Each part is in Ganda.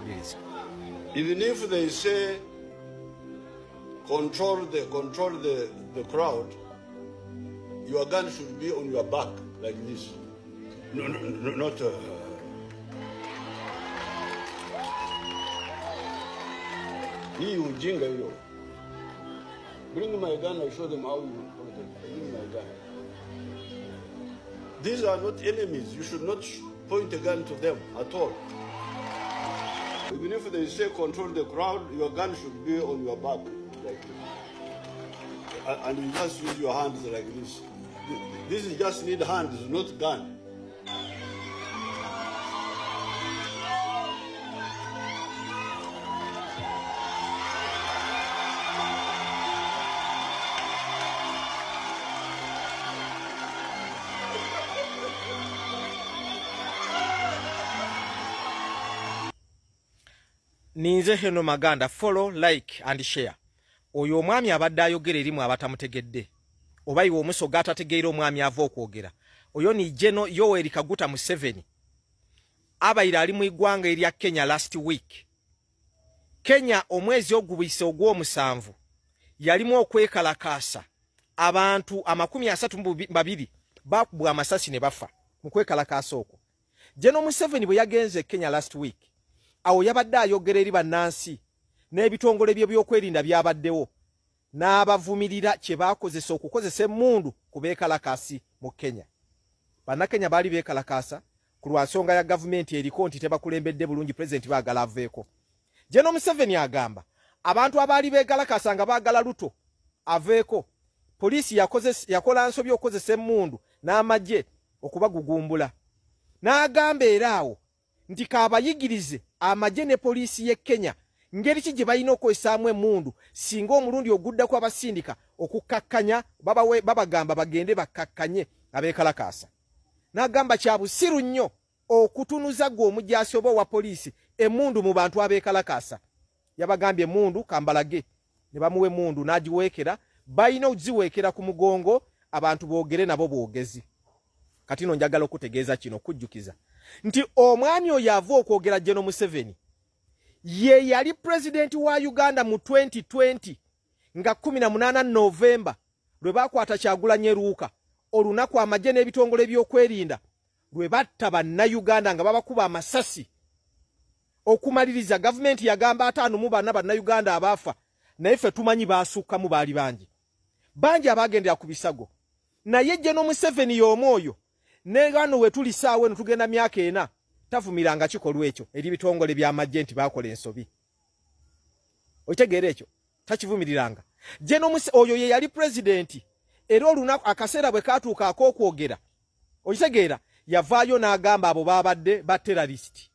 Wuliriza. Even if they say control the crowd, your gun should be on your back like this. No, not. Hii ujinga hiyo. Bring my gun, I show them how you protect. Bring my gun. These are not enemies. You should not point a gun to them at all. Even if they say control the crowd, your gun should be on your back like this. And you just use your hands like this. This is just need hands, not gun. Ninze Heno Maganda, follow, like and share. Oyo omwami abadde ayogera erimu abatamutegedde oba iwe omusoga atategeera omwami ava okwogera oyo ni Geno Yoweri Kaguta Museveni abaire ali mu iggwanga erya Kenya last week. Kenya omwezi ogubise ogw'omusanvu yalimu okwekalakaasa, abantu 32 bakubwa amasasi ne bafa mu kwekalakaasa okwo. Geno Museveni bwe yagenze Kenya last week, awo yabadde ayogera eri bannansi n'ebitongole bye byokwerinda byabaddewo n'abavumirira kye baakozesa okukozesa emmundu ku beekalakaasi mu Kenya. Bannakenya baali beekalakaasa ku lwa nsonga ya gavumenti eriko nti tebakulembedde bulungi, pulezidenti baagala aveeko. Geno Museveni agamba abantu abaali beegalakaasa nga baagala Ruto aveeko, poliisi yakola nsobi okukozesa emmundu n'amagye okubagugumbula. N'agamba era awo nti kaabayigirize amagye ne poliisi y'e Kenya ngeri ki gye balina okukozesaamu emmundu singa omulundi oguddako abasindika okukkakkanya babagamba bagende bakkakkanye abeekalakaasa. N'agamba kya busiru nnyo okutunuza gwe omujaasi oba owa poliisi emmundu mu bantu abeekalakaasa. Yabagambye emmundu kambalage, ne bamuwa emmundu n'agiweekera, balina okuziweekera ku mugongo abantu boogere nabo bwogezi. Kati no njagala okutegeeza kino, okujjukiza nti omwami oyo ava okwogera Geno Museveni ye yali pulezidenti wa Uganda mu 2020 nga 18 Novemba lwe baakwata Kyagulanyi Eruuka, olunaku amagye n'ebitongole by'okwerinda lwe batta bannayuganda nga babakuba amasasi. Okumaliriza gavumenti yagamba 54 bannayuganda abaafa, naye ffe tumanyi baasukkamu, baali bangi bangi abaagendera ku bisago. Naye Geno Museveni y'omu oyo ne wano we tuli saawa eno tugenda myaka 4 tavumiranga kikolwa ekyo eri bitongole by'amagye nti baakola ensobi. Okitegeera ekyo takivumiriranga. Geno oyo ye yali pulezidenti, era olunaku akaseera bwe kaatuuka ak'okwogera, okitegeera, yavaayo n'agamba abo baabadde ba terrorist.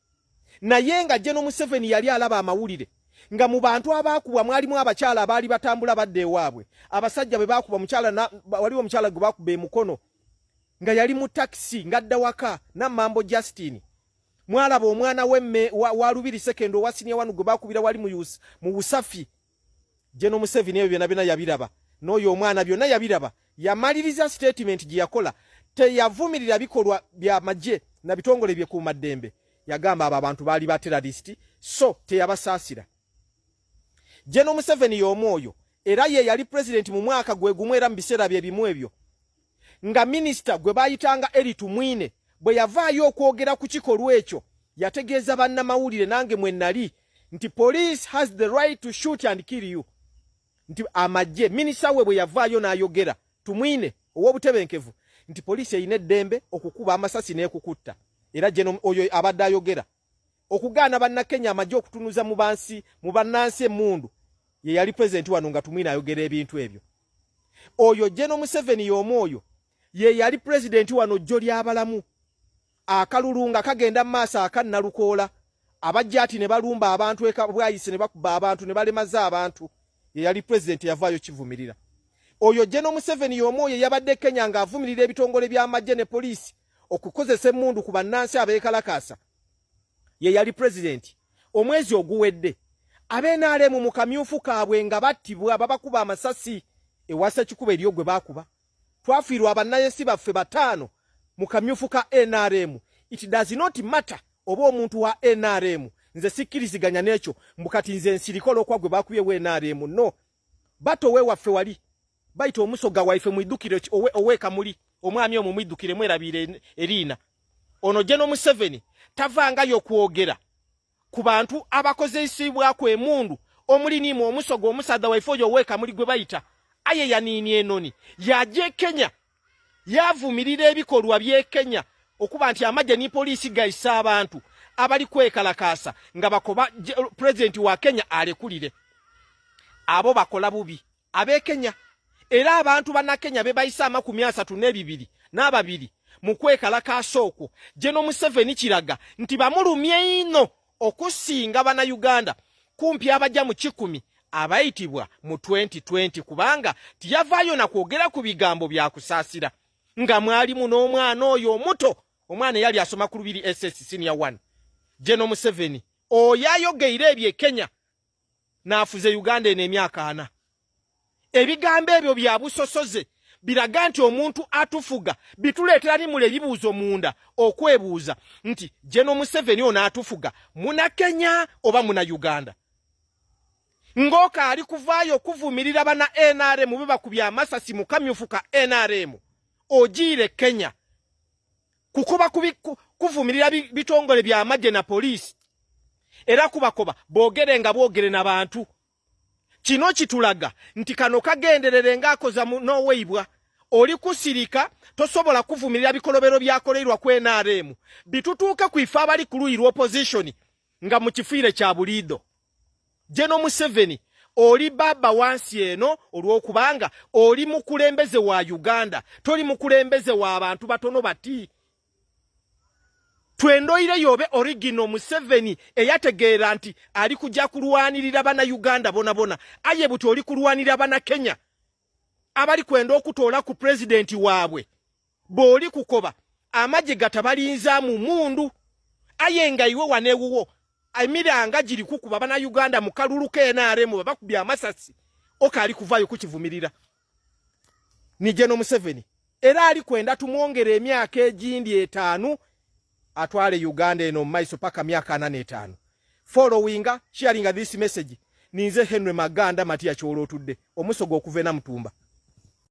Naye nga Geno Museveni yali alaba amawulire nga mu bantu abaakubwa mwalimu abakyala abaali batambula badda ewaabwe, abasajja bwe baakuba omukyala, waliwo omukyala gwe baakuba emukono nga yali mu takisi ng'adda waka, Nammambo Justin. Mwalaba omwana wemme wa Lubiri Sekendo owa senior one gwe baakubira wali mu Busafi. Geno Museveni ebyo byonna byonna yabiraba, n'oyo omwana byonna yabiraba. Yamaliriza statement gye yakola, teyavumirira bikolwa bya magye na bitongole byekuumaddembe. Yagamba abo abantu baali ba terrorist, so teyabasaasira. Geno Museveni y'omu oyo era ye yali president mu mwaka gwe gumu era mu biseera bye bimu ebyo nga minisita gwe baayitanga Elly Tumwine bwe yavaayo okwogera ku kikolwa ekyo, yategeeza bannamawulire nange mwe nali nti police has the right to shoot and kill you, nti amagye, minisita we bwe yavaayo n'ayogera Tumwine ow'obutebenkevu nti poliisi erina eddembe okukuba amasasi n'ekukutta. Era Geno oyo abadde ayogera okugaana bannakenya amagye okutunuza mu bansi mu bannansi emmundu ye yali pulezidenti wano nga Tumwine ayogera ebintu ebyo. Oyo Geno Museveni y'omu oyo ye yali pulezidenti wano jjo ly'abalamu akalulu nga kagenda mu maaso aka Nalukoola, abajjaati ne balumba abantu e Bwayise ne bakuba abantu ne balemaza abantu, ye yali pulezidenti yavaayo kivumirira. Oyo Geno Museveni y'omu oyo yabadde Kenya ng'avumirira ebitongole by'amagye ne poliisi okukozesa emmundu ku bannansi abeekalakaasa, ye yali pulezidenti. Omwezi oguwedde ab'NRM mu kamyufu kaabwe nga battibwa babakuba amasasi ewa Ssekikubo eriyo gwe baakuba. Twafiirwa abannansi baffe 5 mu kamyufu ka NRM. It does not matter oba omuntu wa NRM. Nze sikkiriziganya n'ekyo mbu kati nze nsirika olw'okuba gwe bakubye WNRM. No bato owe waffe wali bayita omusoga waife mwidukire owe Kamuli, omwami omwo mwidukire, mwerabiire eriina. Ono General Museveni tavangayo kwogera ku bantu abakozesebwaku emundu omuli nimu omusoga omusaadha waife oyo owe Kamuli gwe bayita aye yaniini enoni yaja e Kenya yavumirira ebikolwa by'e Kenya okuba nti amagye ni poliisi gaisa abantu abali kwekalakaasa nga bakoba pulezidenti wa Kenya alekulire abo bakola bubi ab'e Kenya. Era abantu bannakenya be bayise 32 mu kwekalakaasa okwo, General Museveni kiraga nti bamulumye ino okusinga bannayuganda kumpi abajja mu 100 abayitibwa mu 2020, kubanga tiyavaayo na kwogera ku bigambo bya kusaasira nga mwalimu n'omwana oyo omuto, omwana eyali asoma ku Lubiri SS Senior 1. General Museveni oyo ayogeire ebyo e Kenya n'afuze Uganda eno emyaka 40. Ebigambo ebyo bya busosoze, biraga nti omuntu atufuga bituleetera nimula ebibuuzo munda okwebuuza nti General Museveni ono atufuga muna Kenya oba muna Uganda? Ng'okaali kuvaayo okuvumirira bana NRM be bakubye amasasi mu kamyufu ka NRM, ogiire Kenya kukuba kuvumirira bitongole by'amagye na poliisi era kubakoba boogere nga boogere na bantu. Kino kitulaga nti kano kagenderere ng'akoza n'oweibwa oli kusirika, tosobola kuvumirira bikolobero byakolerwa ku NRM bitutuuke ku ife abali ku luyi lw'opposition nga mu kifiire kya buliido. General Museveni, oli baba wansi eno olw'okubanga oli mukulembeze wa Uganda, toli mukulembeze wa bantu batono bati. Twendoire yobe original Museveni eyategeera nti ali kujja kulwanirira bana Uganda bona bona, aye buti oli kulwanirira bana Kenya abali kwenda okutoola ku pulezidenti waabwe. Bw'oli kukoba amagye gatabalinza mu mundu, aye nga iwe waneewuwo emiranga giri kukuba bana Uganda mu kalulu ka NRM babakubye amasasi, okaali kuvaayo kukivumirira. Ni General Museveni era ali kwenda tumwongere emyaka egindi 5 atwale Uganda eno mu maiso paka myaka 45. Followinga, sharinga this message. Ninze Henry Maganda Matia Kyolotudde, omusoga okuva e Namutumba.